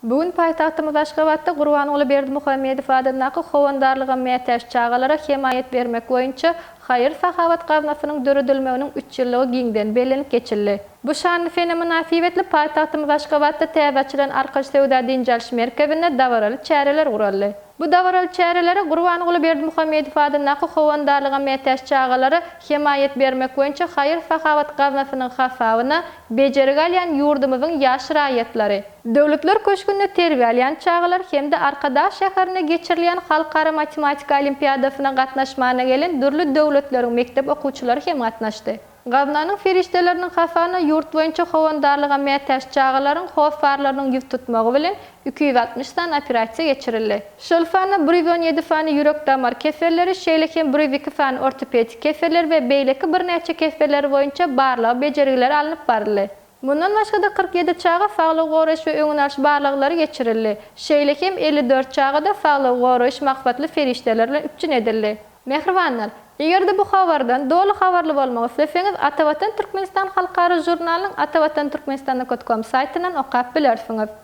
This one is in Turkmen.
Bu gün paýtagtymyz Aşgabatda Gurbanguly Berdimuhamedow adyndaky Howandarlyga mätäç çagalara hemaýat bermek boýunça haýyr-sahawat gaznasynyň döredilmeginiň üç ýyllygy giňden bellenip geçildi. Bu şanly sene mynasybetli paýtagtymyz Aşgabatda täze açylan Arkaç söwda-dynç alyş merkezinde dabaraly çäreler guraldy. Bu dabaraly çärelere Gurbanguly Berdimuhamedow adyndaky Howandarlyga mätäç çagalara hemaýat bermek boýunça haýyr-sahawat gaznasynyň hasabyna bejergi alýan ýurdumyzyň ýaş raýatlary, Döwletler köşgünde terbiýe alýan çagalar hem-de Arkadag şäherinde geçirilýän Halkara matematika olimpiadasyna gatnaşmana gelen dürli döwletleriň mekdep okuwçylary hem gatnaşdy. Gaznanyň serişdeleriniň hasabyna ýurt boýunça howandarlyga mätäç çagalaryň hossarlarynyň ýüztutmagy bilen 260 sany operasiýa geçirildi. Şol sanda 117 sany ýürek-damar keselleri, şeýle hem 102 sany ortopedik keseller we beýleki birnäçe keseller boýunça barlag-bejergiler alnyp baryldy. Mundan başga-da 47 çaga saglygy goraýyş we öňüni alyş barlaglary geçirildi. Şeýle hem 54 çaga-da saglygy goraýyş maksatly serişdeler bilen üpjün edildi. Mähribanlar! Eger-de bu habardan doly habarly bolmak isleseňiz Atavatan Türkmenistan halkara žurnalynyň atavatanturkmenistan.com saýtyndan okap bilersiňiz.